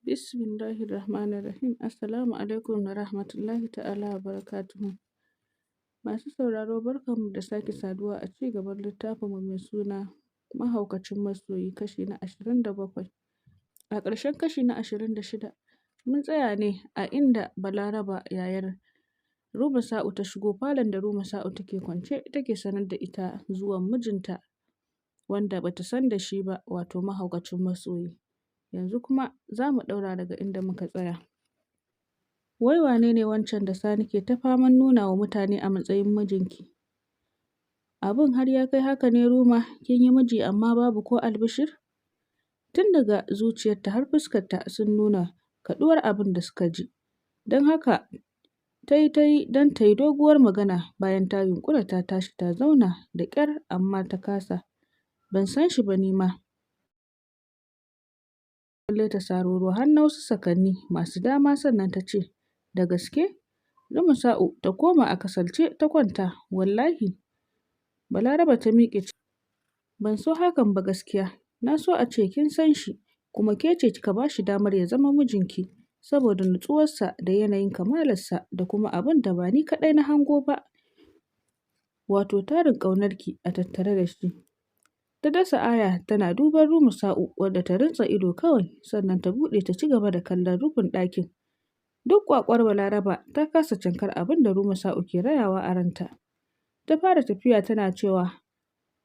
Bismillahirrahmanirrahim. Assalamu alaikum wa rahmatullahi ta'ala wa barakatuhu. Masu sauraro, barkanmu da sake saduwa a cigaban littafinmu mai suna Mahaukacin Masoyi, kashi na 27. A ƙarshen kashi na 26, mun tsaya ne a inda Balaraba, yayar Rumasa'u, ta shigo falon da Rumasa'u take kwance, take sanar da ita zuwan mijinta wanda bata san da shi ba, wato mahaukacin masoyi. Yanzu kuma za mu ɗaura daga inda muka tsaya. Wai wane ne wancan da Sani ke ta faman nuna wa mutane a matsayin mijinki? Abin har ya kai haka ne, Ruma, kin yi miji amma babu ko albishir? Tun daga zuciyarta har fuskarta sun nuna kaɗuwar abin da suka ji. Don haka ta yi ta yi don ta yi doguwar magana bayan ta yunƙura ta tashi ta zauna da ƙyar, amma ta kasa. Ban san shi ba ni ma. Kalle ta saroro har na wasu sakanni masu dama, sannan ta ce, "Da gaske?" Rumasa'u ta koma a kasalce ta kwanta. "Wallahi." Balaraba ta miƙe. "Ban so hakan ba gaskiya. Na so a ce kin san shi, kuma ke ce kika ba shi damar ya zama mijinki, saboda nutsuwarsa da yanayin kamalarsa da kuma abin da ba ni kaɗai na hango ba, wato tarin ƙaunarki a tattare da shi." Ta dasa aya tana duban Rumasa'u, wadda ta rintsa ido kawai, sannan ta buɗe ta ci gaba da kallon rufin ɗakin. Duk ƙwaƙwar Balaraba ta kasa cankar abin da Rumasa'u ke rayawa a ranta. Ta fara tafiya tana cewa,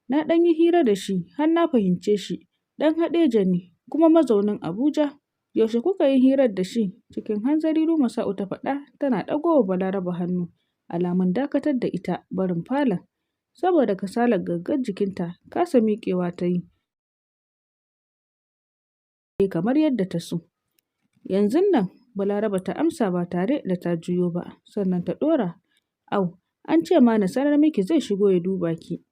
"Na ɗan yi hira da shi har na fahimce shi, ɗan Haɗeja ne kuma mazaunin Abuja." "Yaushe kuka yi hirar da shi?" Cikin hanzari Rumasa'u ta faɗa tana ɗago wa Balaraba hannu, alamun dakatar da ita barin falon. Saboda kasalar gangar jikinta, kasa miƙewa ta yi kamar yadda ta so. "Yanzun nan," Balaraba ta amsa ba tare da ta juyo ba, sannan ta ɗora, "Au, an ce ma na sanar miki zai shigo ya duba ki."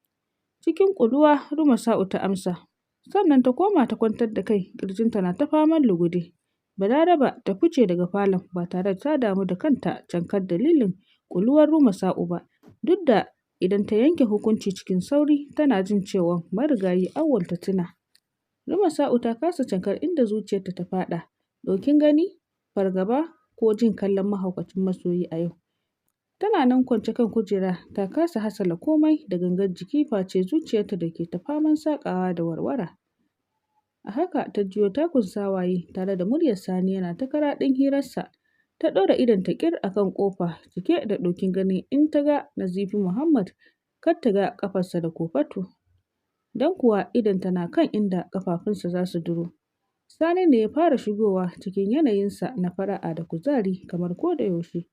Cikin ƙuluwa Rumasa'u ta amsa, sannan ta koma ta kwantar da kai, ƙirjinta na ta faman lugude. Balaraba ta fice daga falon ba tare da ta damu da kanta cankar dalilin ƙuluwar Rumasa'u ba, duk da idan ta yanke hukunci cikin sauri tana jin cewa marigayi Auwal ta tuna. Rumasa'u ta kasa cankar inda zuciyarta ta faɗa, ɗokin gani, fargaba ko jin kallon mahaukacin masoyi a yau. Tana nan kwance kan kujera ta kasa hasala komai da gangar jiki face zuciyarta da ke ta faman saƙawa da warwara. A haka ta jiyo takun sawaye tare da muryar Sani yana ta karaɗin hirarsa. Ta ɗora idonta ƙir a kan ƙofa, cike da ɗokin ganin in ta ga Nazifi Muhammad kar ta ga ƙafarsa da kofato. Don kuwa idonta na kan inda ƙafafunsa za su duro. Sani ne ya fara shigowa cikin yanayinsa na fara'a da kuzari kamar ko da yaushe.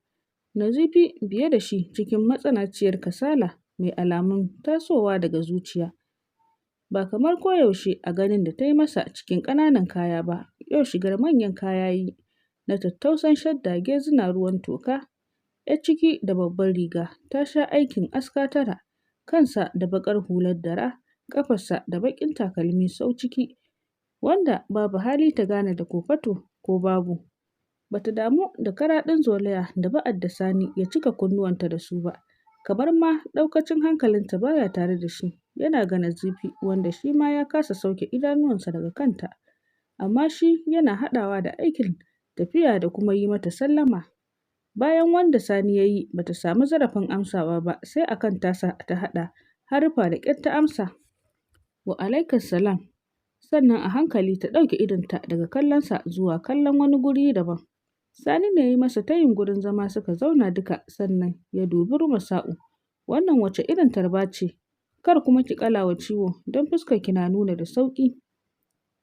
Nazifi biye da shi cikin matsananciyar kasala mai alamun tasowa daga zuciya. Ba kamar koyaushe a ganin da ta yi masa cikin ƙananan kaya ba, yau shigar manyan kaya yi na tattausan shadda gezina ruwan toka, ‘yar ciki da babbar riga, ta sha aikin aska tara, kansa da baƙar hular dara, ƙafarsa da baƙin takalmi sau ciki, wanda babu hali ta gane da kofato ko babu. Bata damu da karaɗin zolaya da ba'ar da Sani ya cika kunnuwanta da su ba, kamar ma ɗaukacin hankalinta baya tare da shi, yana ga Nazifi, wanda shi ma ya kasa sauke idanuwansa daga kanta, amma shi yana haɗawa da aikin tafiya da kuma yi mata sallama. Bayan wanda Sani ya yi bata samu zarafin amsawa ba, sai akan tasa ta haɗa haruffa da ƙyar ta amsa. "Wa alaikas salam." Sannan a hankali ta ɗauke idonta daga kallonsa zuwa kallon wani guri daban. Sani ne ya yi masa tayin gurin zama, suka zauna duka, sannan ya dubi Rumasa'u. "Wannan wace irin tarba ce? Kar kuma ki ƙalawa ciwo, don fuskarki na nuna da sauƙi."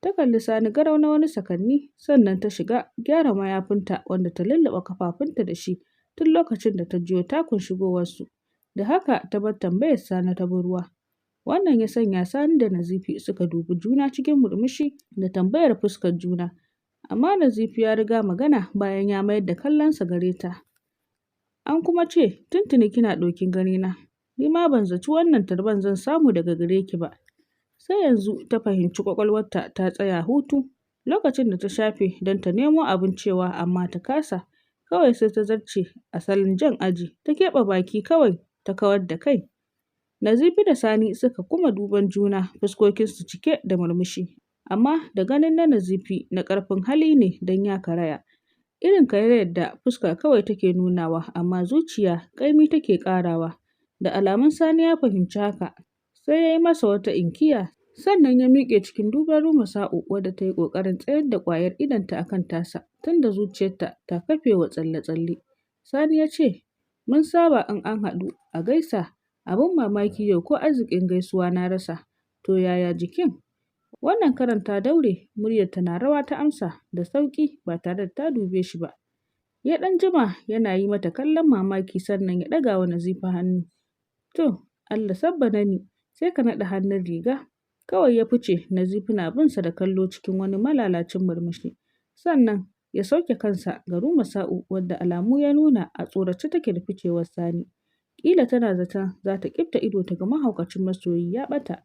Ta kalli Sani garau na wani sakanni, sannan ta shiga gyara mayafinta wanda ta lulluɓe kafafunta da shi tun lokacin da ta jiyo takun shigowarsu. Da haka ta bar tambayar Sani ta bi ruwa. Wannan ya sanya Sani da Nazifi suka dubi juna cikin murmushi da tambayar fuskar juna. Amma Nazifi ya riga magana bayan ya mayar da kallonsa gare ta. "An kuma ce tuntuni kina ɗokin ganina, ni ma ban zaci wannan tarban zan samu daga gare ki ba." Sai yanzu ta fahimci ƙwaƙwalwarta ta tsaya hutu lokacin da ta shafe don ta nemo abin cewa, amma ta kasa. Kawai sai ta zarce a salon jan aji, ta keɓe baki kawai ta kawar da kai. Nazifi da Sani suka kuma duban juna, fuskokinsu cike da murmushi. Amma da ganin na Nazifi na ƙarfin hali ne don ya karaya. Irin karayar da fuska kawai take nunawa, amma zuciya ƙaimi take ƙarawa. Da alamun Sani ya fahimci haka, sai ya yi masa wata inkiya, sannan ya miƙe cikin duban Rumasa'u wadda ta yi ƙoƙarin tsayar da ƙwayar idonta a kan tasa, tunda zuciyarta ta kafe wa tsalle-tsalle. Sani ya ce, Mun saba in an haɗu a gaisa, abin mamaki yau ko arzikin gaisuwa na rasa. To yaya jikin? Wannan karon ta daure, muryarta na rawa ta amsa da sauƙi ba tare da ta dube shi ba. Ya ɗan jima yana yi mata kallon mamaki, sannan ya ɗaga wa Nazifi hannu. To, Allah sabbana ni, sai ka naɗa hannun riga. Kawai ya fice, Nazifi na bin sa da kallo cikin wani malalacin murmushi. Sannan ya sauke kansa ga Rumasa'u wadda alamu ya nuna a tsorace take da ficewar Sani. Ƙila tana zaton za ta ƙifta ido ta ga mahaukacin masoyi ya ɓata.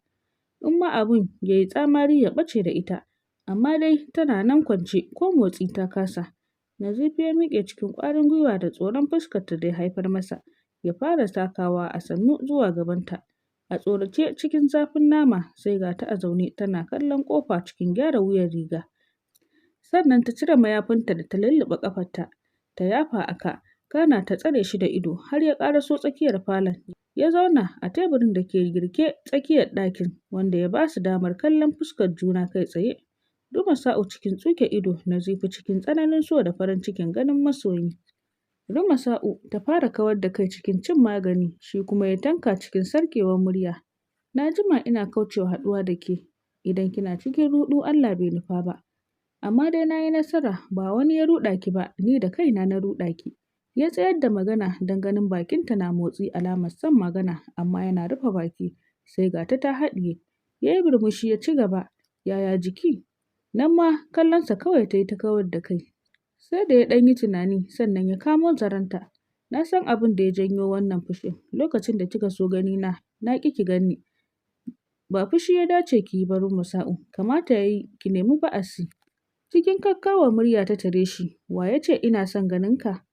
In ma abun ya yi tsamari ya ɓace da ita, amma dai tana nan kwance ko motsi ta kasa. Nazifi ya miƙe cikin ƙwarin gwiwa da tsoron fuskarta da ya haifar masa, ya fara takawa a sannu zuwa gabanta. A tsorace cikin zafin nama, sai ga ta a zaune tana kallon ƙofa cikin gyara wuyan riga. Sannan ta cire mayafinta da ta lulluɓe ƙafarta, ta yafa a ka, kana ta tsare shi da ido har ya ƙaraso tsakiyar falon. Ya zauna a teburin da ke girke tsakiyar ɗakin, wanda ya ba su damar kallon fuskar juna kai tsaye. Rumasa'u cikin tsuke ido, Nazifi cikin tsananin so da farin cikin ganin masoyi. Rumasa'u ta fara kawar da kai cikin cin magani, shi kuma ya tanka cikin sarƙewar murya. Na jima ina kaucewa haɗuwa da ke, idan kina cikin ruɗu Allah bai nufa ba. Amma dai na yi nasara, ba wani ya ruɗa ki ba, ni da kaina na ruɗa ki. Ya tsayar da magana don ganin bakinta na motsi alamar son magana, amma yana rufe baki, sai ga ta ta haɗiye. Ya yi murmushi ya ci gaba, yaya jiki? Nan ma kallonsa kawai ta yi ta kawar da kai. Sai da ya ɗan yi tunani sannan ya kamo zarenta. Na san abin da ya janyo wannan fushin, lokacin da kika so ganina, na ƙi ki ganni. Ba fushi ya dace ki yi ba Rumasa'u, kamata ya yi ki nemi ba'asi. Cikin kakkaawar murya ta tare shi, wa ya ce ina son ganinka?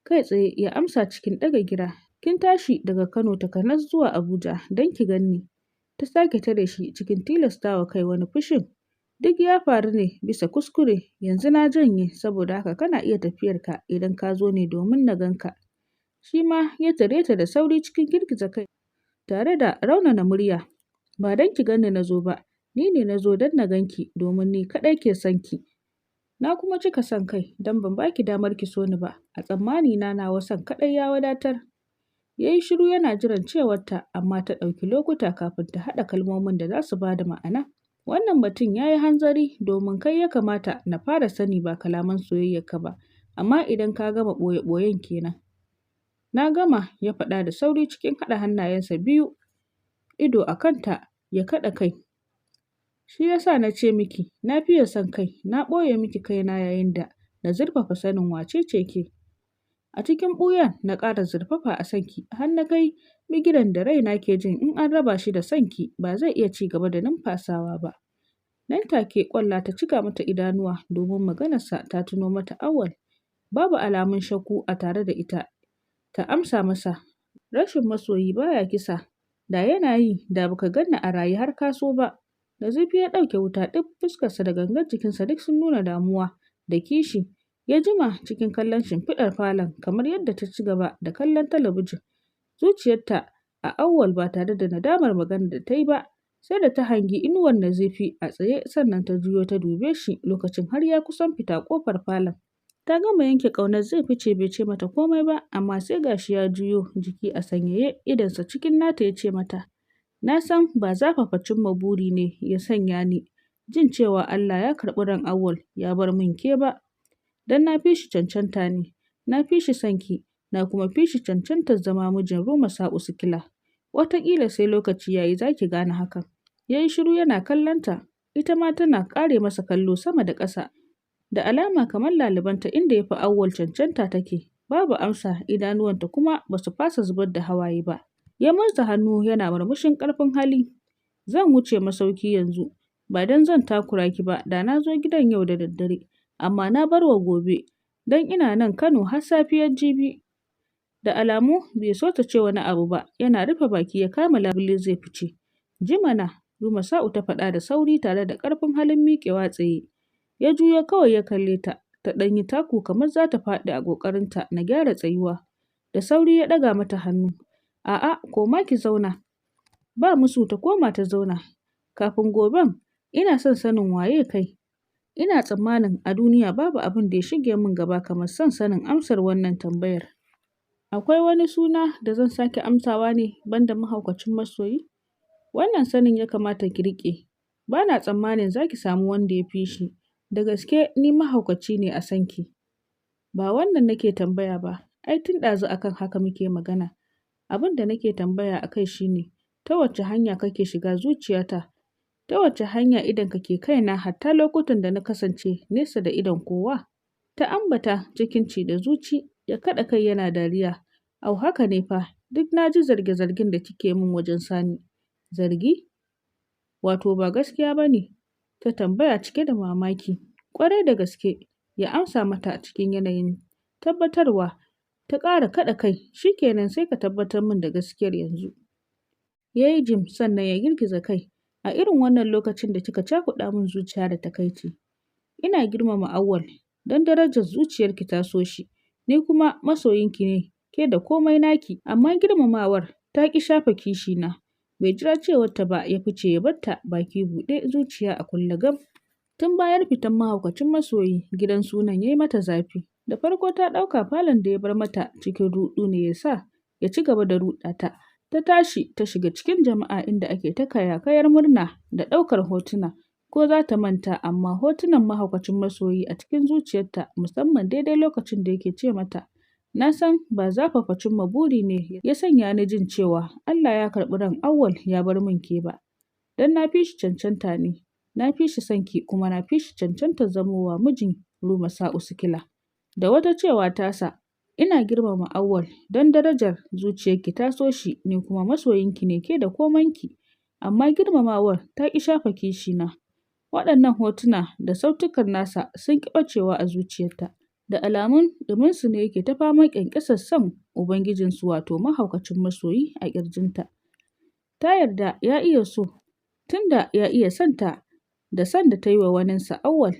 Kai tsaye ya amsa cikin ɗaga gira, kin tashi daga Kano takanas zuwa Abuja don ki ganni. Ta sake tare shi cikin tilastawa kai wani fushin. Duk ya faru ne bisa kuskure, yanzu na janye, saboda haka kana iya tafiyarka idan ka zo ne domin na ganka. Shi ma ya tare ta da sauri cikin girgiza kai tare da raunana murya. Ba don ki ganni na zo ba, ni ne na zo don na ganki domin ni kaɗai ke son ki. Na kuma cika son kai don ban ba ki damar ki so ni ba, a tsammani na nawa son kaɗai ya wadatar. Ya yi shiru yana jiran cewarta, amma ta ɗauki lokuta kafin ta haɗa kalmomin da za su ba da ma'ana. Wannan batun ya yi hanzari domin kai ya kamata na fara sani ba kalaman soyayyarka ba, amma idan ka gama ɓoye-ɓoyen kenan. Na gama, ya faɗa da sauri cikin haɗa hannayensa biyu, ido a kanta, ya kaɗa kai. Shi ya sa na ce miki, na fiye son kai, na ɓoye miki kaina yayin da na zurfafa sanin wace ce ke. A cikin ɓuyan na ƙara zurfafa a sonki har na kai bigiren da raina ke jin in an raba shi da sonki ba zai iya ci gaba da numfasawa ba. Nan take ƙwalla ta cika mata idanuwa domin maganarsa ta tuno mata Auwal. Babu alamun shakku a tare da ita, ta amsa masa, rashin masoyi baya kisa, da yana yi da baka ganni a raye har ka so ba. Nazifi ya ɗauke wuta ɗif, fuskarsa da gangar jikinsa duk sun nuna damuwa da kishi. Ya jima cikin kallon shimfiɗar falon kamar yadda ta ci gaba da kallon talabijin. Zuciyarta a Auwal ba tare da nadamar maganar da ta yi ba, sai da ta hangi inuwar Nazifi a tsaye sannan ta juyo ta dube shi lokacin har ya kusan fita ƙofar falon. Ta gama yanke ƙaunar zai fice bai ce mata komai ba, amma sai gashi ya juyo jiki a sanyaye, idonsa cikin nata ya ce mata, Na san ba zafafa cimma buri ne ya sanya ni jin cewa Allah ya karɓi ran Auwal ya bar min ke ba. Don na fi shi cancanta ne, na fi shi son ki, na kuma fi shi cancantar zama mijin Rumasa'u Sikila. Wataƙila sai lokaci ya yi za ki gane hakan. Ya yi shiru yana kallonta, ita ma tana ƙare masa kallo sama da ƙasa. Da alama kamar lalubanta inda ya fi Auwal cancanta take. Babu amsa, idanuwanta kuma ba su fasa zubar da hawaye ba. Ya murza hannu yana murmushin ƙarfin hali. Zan wuce masauki yanzu, ba don zan takura ki ba, da na zo gidan yau da daddare, amma na bar wa gobe, don ina nan Kano har safiyar jibi. Da alamu bai so ta ce wani abu ba, yana rufe baki ya kama labule zai fice. Ji mana, Rumasa'u ta faɗa da sauri tare da ƙarfin halin miƙewa tsaye. Ya juyo kawai ya kalle ta, ta ɗan yi taku kamar za ta faɗi a ƙoƙarinta na gyara tsayuwa. Da sauri ya ɗaga mata hannu. A'a, koma ki zauna. Ba musu ta koma ta zauna. Kafin goben, ina son sanin waye kai. Ina tsammanin a duniya babu abin da ya shige min gaba kamar son sanin amsar wannan tambayar. Akwai wani suna da zan sake amsawa ne banda mahaukacin masoyi? Wannan sanin ya kamata ki riƙe. Ba na tsammanin za ki samu wanda ya fi shi. Da gaske ni mahaukaci ne a sanki. Ba wannan nake tambaya ba, ai tun ɗazu akan haka muke magana. Abin da nake tambaya a kai shi ne, ta wacce hanya kake shiga zuciyata? Ta wacce hanya idonka ke kaina hatta lokutan da na kasance nesa da idon kowa? Ta ambata cikin ci da zuci, ya kaɗa kai yana dariya. Au haka ne fa, duk na ji zarge-zargen da kike min wajen Sani. Zargi? Wato ba gaskiya ba ne? Ta tambaya cike da mamaki. Ƙwarai da gaske, ya amsa mata cikin yanayin tabbatarwa. Ta ƙara kaɗa kai, shi kenan sai ka tabbatar min da gaskiyar yanzu. Ya yi jim sannan ya girgiza kai. A irin wannan lokacin da kika cakuɗa min zuciya da takaici. Ina girmama Auwal don darajar zuciyarki ta so shi, ni kuma masoyinki ne, ke da komai naki, amma girmamawar ta ƙi shafe kishina. Bai jira cewarta ba ya fice ya barta baki buɗe zuciya a kulle gam. Tun bayan fitan mahaukacin masoyi gidan sunan ya yi mata zafi. Da farko ta ɗauka falon da ya bar mata cikin ruɗu ne ya sa ya ci gaba da ruɗa ta. Ta tashi ta shiga cikin jama'a inda ake ta kayakayar murna da ɗaukar hotuna. Ko za ta manta amma hotunan mahaukacin masoyi a cikin zuciyarta musamman daidai lokacin da yake ce mata, na san ba zafafa cimma buri ne ya sanya ni jin cewa Allah ya karɓi ran Auwal ya bar min ke ba. Don na fi shi cancanta ne, na fi shi son ki kuma na fi shi cancantar zamowa mijin Rumasa'u Sikila. Da wata cewa tasa, ina girmama Auwal don darajar zuciyarki ta so shi ni kuma masoyinki ne ke da komanki, amma girmamawar ta ƙi shafe kishina. Waɗannan hotuna da sautukan nasa sun ƙi ɓacewa a zuciyarta. Da alamun ɗuminsu ne yake ta faman ƙyanƙyasar son Ubangijinsu wato mahaukacin masoyi a ƙirjinta. Ta yarda ya iya so, tunda ya iya son ta da son da ta yi wa waninsa Auwal.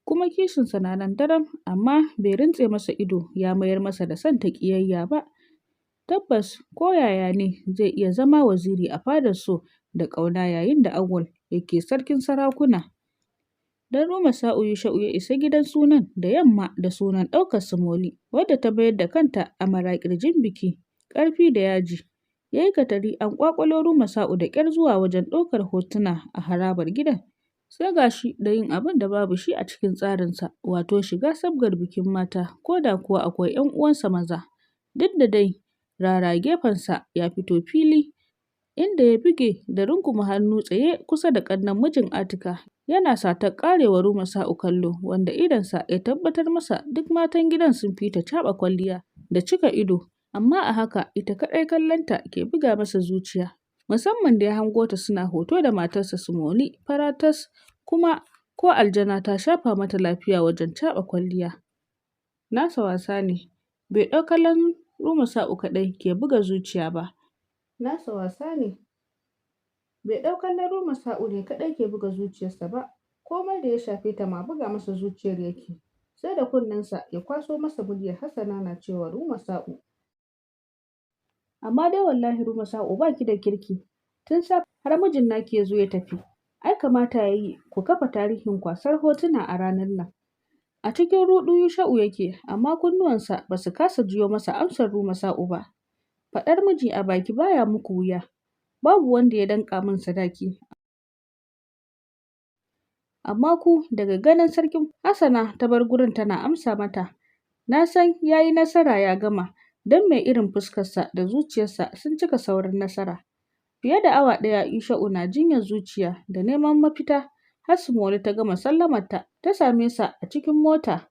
Kuma kishinsa na nan daram amma bai rintse masa ido ya mayar masa da son ta ƙiyayya ba. Tabbas ko yaya ne zai iya zama waziri a fadar so da ƙauna yayin da Auwal yake sarkin sarakuna. Don Rumasa'u Yusha'u ya isa gidan sunan da yamma da sunan ɗaukar Sumoli, wadda ta mayar da kanta amara ƙirjin biki, ƙarfi da yaji. Ya yi katari an ƙwaƙulo Rumasa'u da ƙyar zuwa wajen ɗaukar hotuna a harabar gidan. Sai ga shi da yin abin da babu shi a cikin tsarinsa, wato shiga sabgar bikin mata ko da kuwa akwai ‘yan uwansa maza. Duk da dai rara gefensa ya fito fili, inda ya buge da runguma hannu tsaye kusa da ƙannen mijin Atika, yana satar ƙarewa Rumasa'u kallo wanda idonsa ya tabbatar masa duk matan gidan sun fi ta caɓa kwalliya da cika ido, amma a haka ita kaɗai kallonta ke buga masa zuciya. Musamman da ya hango ta suna hoto da matarsa Sumoli fara tas kuma ko aljana ta shafa mata lafiya wajen caɓa kwalliya. Nasa wasa ne, bai ɗau kallon Rumasa'u kaɗai ke buga zuciya ba. Nasa wasa ne, bai ɗau kallon Rumasa'u ne kaɗai ke buga zuciyarsa ba, komai da ya shafe ta ma buga masa zuciyar yake. Sai da kunnensa ya kwaso masa muryar Hassana na cewa Rumasa'u. Amma dai wallahi Rumasa'u ba ki da kirki. Tun safe har mijin naki ya zo ya tafi. Ai kamata ya yi ku kafa tarihin kwasar hotuna a ranar nan. A cikin ruɗu Yusha'u yake, amma kunnuwansa ba su kasa jiyo masa amsar Rumasa'u ba. Faɗar miji a baki baya muku wuya. Babu wanda ya danƙa min sadaki. Amma ku daga ganin sarkin Hassana ta bar gurin tana amsa mata. Na san ya yi nasara ya gama, don mai irin fuskarsa da zuciyarsa sun cika saurin nasara. Fiye da awa ɗaya Yusha'u na jinyar zuciya da neman mafita har Sumoli ta gama sallamarta ta same sa a cikin mota.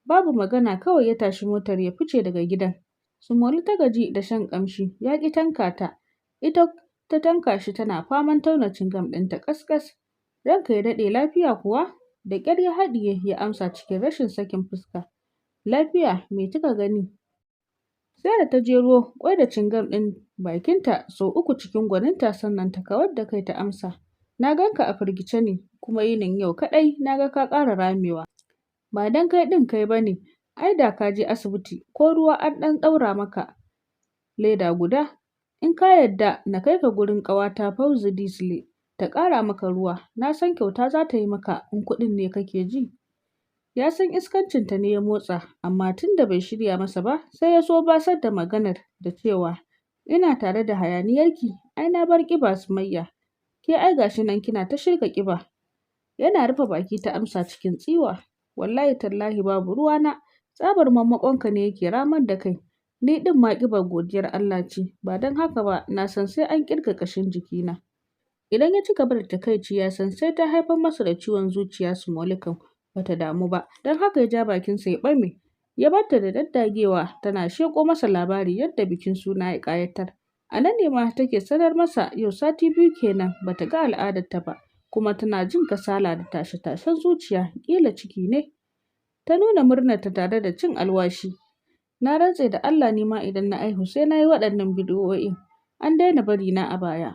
Babu magana kawai ya tashi motar ya fice daga gidan. Sumoli ta gaji da shan ƙamshi ya ƙi tanka ta. Ita ta tanka shi tana faman tauna cingam ɗinta ƙasƙas. Ranka ya daɗe lafiya kuwa? Da ƙyar ya haɗiye ya amsa cikin rashin sakin fuska. Lafiya me kika gani? Sai da ta jero ƙwai da cingam ɗin bakinta sau uku cikin gwaninta sannan ta kawar da kai ta amsa. Na ganka a firgice ne, kuma yinin yau kaɗai na ga ka ƙara ramewa. Ba don kai ɗin kai ba ne, ai da ka je asibiti ko ruwa an ɗan ɗaura maka leda guda. In ka yarda na kai ka gurin ƙawata Fauzi D. Sule ta ƙara maka ruwa, na san kyauta za ta yi maka in kuɗin ne kake ji. Ya san iskancinta ne ya motsa, amma tun da bai shirya masa ba, sai ya so basar da maganar da cewa, ina tare da hayaniyarki, ai na bar ƙiba Sumayya. Ke ai gashi nan kina ta shirga ƙiba. Yana rufe baki ta amsa cikin tsiwa, wallahi tallahi babu ruwana, tsabar mammaƙonka ne yake ramar da kai. Ni ɗin ma ƙibar godiyar Allah ce, ba don haka ba na san sai an ƙirga ƙashin jikina. Idan ya ci gaba da takaici ya san sai ta haifar masa da ciwon zuciya. Sumoli kam bata damu ba, don haka ya ja bakinsa ya ɓame. Ya barta da daddagewa tana sheƙo masa labari yadda bikin suna ya ƙayatar. A nan ne ma take sanar masa yau sati 2 kenan bata ga al'adarta ba, kuma tana jin kasala da tashe-tashen zuciya, ƙila ciki ne. Ta nuna murnarta tare da cin alwashi. Na rantse da Allah ni ma idan na aihu sai na yi waɗannan bidi'o'in. An daina bari na a baya.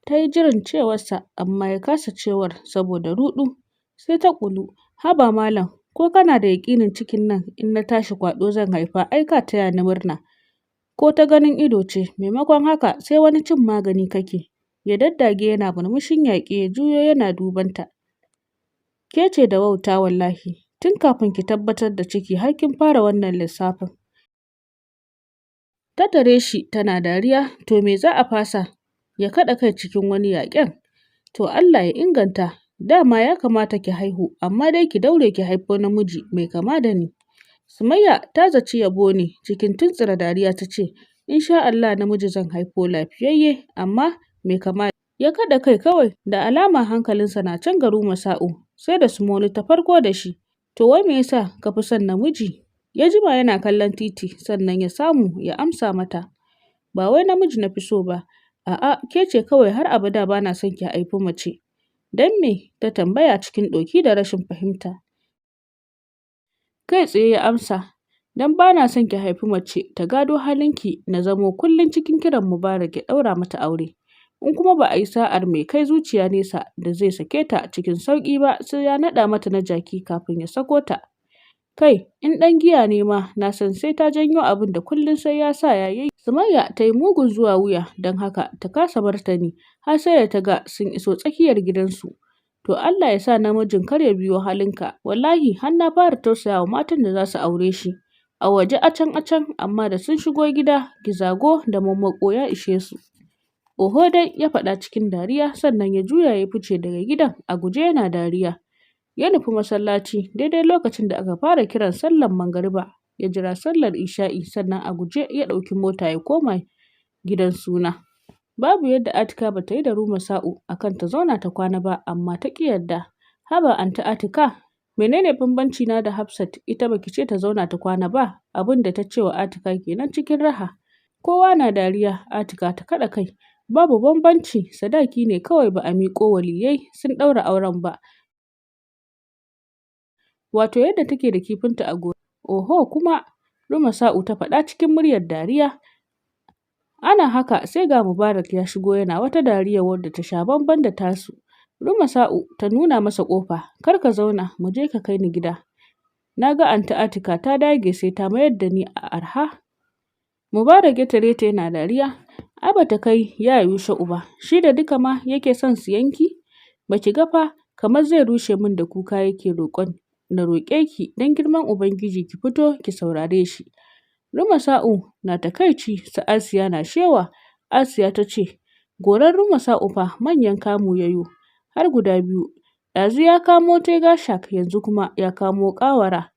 Ta yi jiran cewarsa amma ya kasa cewar saboda ruɗu. Sai ta ƙulu, haba malam, ko kana da yaƙinin cikin nan in na tashi kwaɗo zan haifa, ai ka taya ni murna. Ko ta ganin ido ce, maimakon haka sai wani cin magani kake. Ya daddage yana murmushin yaƙe ya juyo yana dubanta. Ke ce da wauta wallahi, tun kafin ki tabbatar da ciki har kin fara wannan lissafin. Ta tare shi tana dariya, to me za a fasa? Ya kaɗa kai cikin wani yaƙen. To Allah ya inganta, dama ya kamata ki haihu, amma dai ki daure ki haifo namiji mai kama da ni. Sumayya ta zaci yabo ne, cikin tuntsira dariya ta ce, insha Allah namiji zan haifo lafiyayye, amma mai kama. Ya kaɗa kai kawai, da alama hankalinsa na can ga Rumasa'u, sai da Sumoli ta farko da shi. To wai me yasa ka fi son namiji? Ya jima yana kallon titi sannan ya samu ya amsa mata. Ba wai namiji na fi so ba, a'a, ke ce kawai har abada ba na son ki haifi mace. Don me? Ta tambaya cikin ɗoki da rashin fahimta. Kai tsaye ya amsa, don ba na son ki haifi mace ta gado halinki na zamo kullum cikin kiran Mubarak ya ɗaura mata aure. In kuma ba a yi sa'ar mai kai zuciya nesa da zai sake ta cikin sauƙi ba, sai ya naɗa mata na jaki kafin ya sako ta. Kai, in ɗan giya ne ma na san sai ta janyo abin da kullum sai ya sa ya yi. Sumayya ta yi mugun zuwa wuya, don haka ta kasa martani har sai da ta ga sun iso tsakiyar gidansu. To Allah ya sa namijin kar ya biyo halinka, wallahi har na fara tausayawa matan da za su aure shi. A waje acan-acan, amma da sun shigo gida gizago da mammaƙo ya ishe su. Oho dai, ya faɗa cikin dariya, sannan ya juya ya fice daga gidan a guje yana dariya. Ya nufi masallaci daidai lokacin da aka fara kiran sallar magariba, ya jira sallar isha'i, sannan a guje ya ɗauki mota ya koma gidan suna. Babu yadda Atika ba ta yi da Rumasa'u a kan ta zauna ta kwana ba, amma ta ƙi yarda. Haba Anty Atika, menene bambanci na da Hafsat, ita baki ce ta zauna ta kwana ba? Abin da ta ce wa Atika kenan cikin raha. Kowa na dariya, Atika ta kaɗa kai. Babu bambanci, sadaki ne kawai ba a miƙo waliyai sun ɗaura auren ba. Wato yadda take da kifinta a gora. Oho kuma, Rumasa'u ta faɗa cikin muryar dariya. Ana haka sai ga Mubarak ya shigo yana wata dariyar wadda ta sha bamban da tasu. Rumasa'u ta nuna masa ƙofa, kar ka zauna, mu je ka kai ni gida. Na ga Anty Atika ta dage sai ta mayar da ni a arha. Mubarak ya tare ta yana dariya. Ai bata kai ya Yusha'u ba, shi da duka ma yake son siyan ki? Ba ki ga fa kamar zai rushe min da kuka yake roƙon na roƙe ki don girman Ubangiji ki fito ki saurare shi. Rumasa'u na takaici, su Asiya na shewa. Asiya ta ce, goran Rumasa'u fa manyan kamu ya yo, har guda 2. Ɗazu ya kamo tiger shark, yanzu kuma ya kamo ƙawara.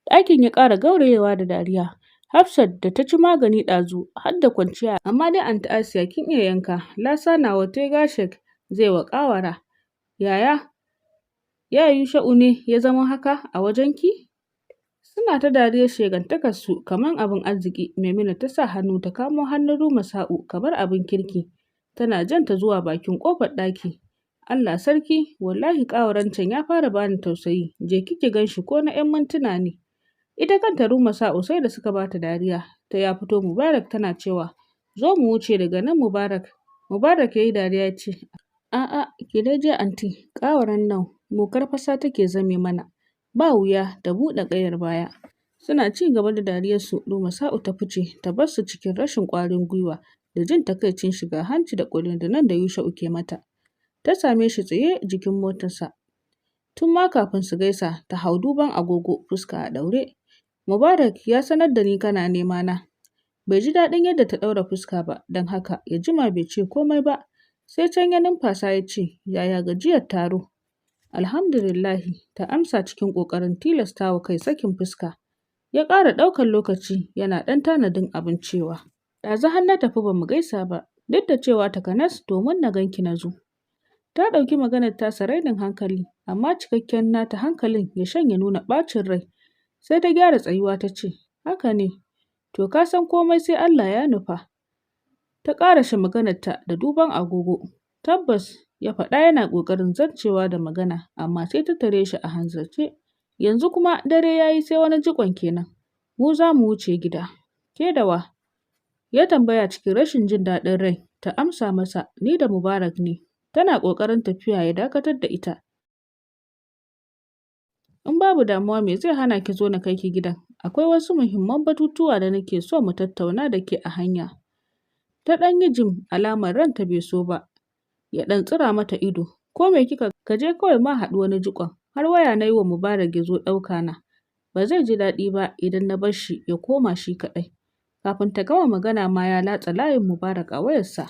Ɗakin ya ƙara gaurayewa da dariya. Hafsat da ta ci magani ɗazu har da kwanciya, amma dai Anty Asiya kin iya yanka, lasa nawa tiger shark zai wa ƙawara. Yaya, ya Yusha'u ne ya zama haka a wajenki? Suna ta dariyar shegantakarsu kamar abin arziki. Maimuna ta sa hannu ta kamo hannun Rumasa'u kamar abin kirki, tana jan ta zuwa bakin ƙofar ɗaki. Allah sarki, wallahi ƙawaran can ya fara bani tausayi, je ki ki gan shi ko na ‘yan mintuna ne. Ita kanta Rumasa'u sai da suka bata dariya, ta ya fito Mubarak tana cewa, zo mu wuce daga nan Mubarak. Mubarak ya yi dariya ya ce, a'a, ki dai je anty, ƙawaran nan mu karfasa take zame mana. Ba wuya ta buɗe ƙayar baya. Suna ci gaba da dariyarsu, Rumasa'u ta fice ta bar su cikin rashin ƙwarin gwiwa da jin takaicin shiga hanci da ƙudundunan da Yusha'u ke mata. Ta same shi tsaye jikin motarsa. Tun ma kafin su gaisa, ta hau duban agogo fuska a ɗaure. Mubarak ya sanar da ni kana nema na. Bai ji daɗin yadda ta ɗaura fuska ba, don haka ya jima bai ce komai ba. Sai can ya numfasa ya ce, yaya gajiyar taro? Alhamdulillahi, ta amsa cikin ƙoƙarin tilastawa kai sakin fuska. Ya ƙara ɗaukar lokaci yana ɗan tanadin abin cewa. Ɗazu har na tafi ba mu gaisa ba, duk da cewa takanas domin na ganki na zo. Ta ɗauki maganar tasa rainin hankali, amma cikakken nata hankalin ya shanye nuna ɓacin rai. Sai ta gyara tsayuwa ta ce, haka ne, to ka san komai sai Allah ya nufa. Ta ƙarashe maganarta da duban agogo. Tabbas, ya faɗa yana ƙoƙarin zarcewa da magana, amma sai ta tare shi a hanzarce. Yanzu kuma dare ya yi sai wani jikon kenan. Mu za mu wuce gida. Ke da wa? Ya tambaya cikin rashin jin daɗin rai. Ta amsa masa, ni da Mubarak ne. Tana ƙoƙarin tafiya ya dakatar da ita. In babu damuwa me zai hana ki zo na kai ki gidan? Akwai wasu muhimman batutuwa da nake so mu tattauna da ke a hanya. Ta ɗan yi jim alamar ranta bai so ba. Ya ɗan tsira mata ido. Ko me kika ka je kawai ma haɗu wani jikon. Har waya na yi wa Mubarak ya zo ɗauka na. Ba zai ji daɗi ba idan na bar shi ya koma shi kaɗai. Kafin ta gama magana ma ya latsa layin Mubarak a wayarsa.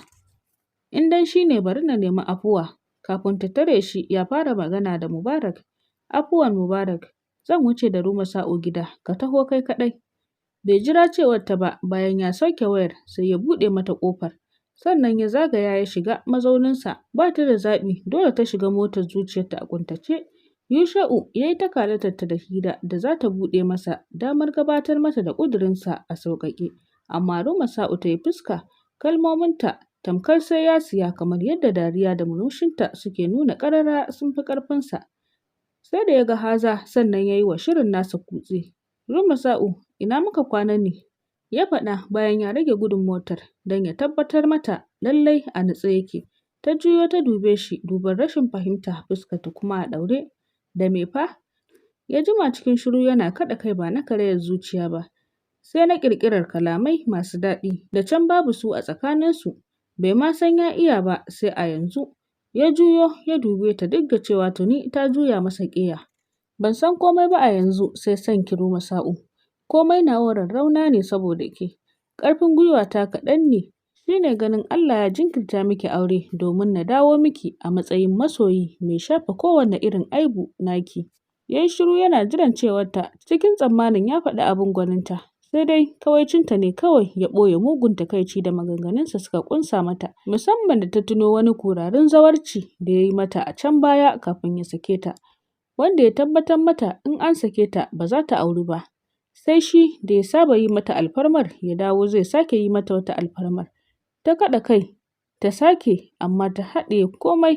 In dan shi ne bari na nemi afuwa. Kafin ta tare shi ya fara magana da Mubarak. Afuwan Mubarak, zan wuce da Rumasa'u gida, ka taho kai kaɗai. Bai jira cewar ta ba, bayan ya sauke wayar sai ya buɗe mata ƙofar. Sannan ya zagaya ya shiga mazauninsa, ba ta da zaɓi, dole ta shiga motar zuciyarta a ƙuntace. Yusha'u ya yi ta kalatarta da hira da za ta buɗe masa damar gabatar mata da ƙudurinsa a sauƙaƙe. Amma Rumasa'u ta yi fuska, kalmominta tamkar sai ya siya kamar yadda dariya da murmushinta suke nuna ƙarara sun fi ƙarfinsa. Sai da ya ga haza sannan ya yi wa shirin nasa kutse. Rumasa'u, ina muka kwana ne? Ya faɗa bayan ya rage gudun motar don ya tabbatar mata lallai a nutse yake. Ta juyo ta dube shi duban rashin fahimta, fuskarta kuma a ɗaure. Da me fa? Ya jima cikin shiru yana kaɗa kai ba na karayar zuciya ba. Sai na ƙirƙirar kalamai masu daɗi da can babu su a tsakaninsu. Bai ma san ya iya ba sai a yanzu. Ya juyo ya dube ta duk da cewa tuni ta juya masa ƙeya. Ban san komai ba a yanzu sai son ki Rumasa'u. Komai nawa rarrauna ne saboda ke. Ƙarfin gwiwata kaɗan ne. Shi ne ganin Allah ya jinkirta miki aure domin na dawo miki a matsayin masoyi mai shafe kowane irin aibu naki. Ya yi shiru yana jiran cewarta cikin tsammanin ya faɗi abin gwaninta. Sai dai kawaicinta ne kawai ya ɓoye mugun takaici da maganganunsa suka ƙunsa mata, musamman da ta tuno wani kurarin zawarci da ya yi mata a can baya kafin ya sake ta, wanda ya tabbatar mata in an sake ta ba za ta auri ba. Sai shi da ya saba yi mata alfarmar ya dawo zai sake yi mata wata alfarmar. Ta kaɗa kai, ta sake, amma ta haɗiye komai.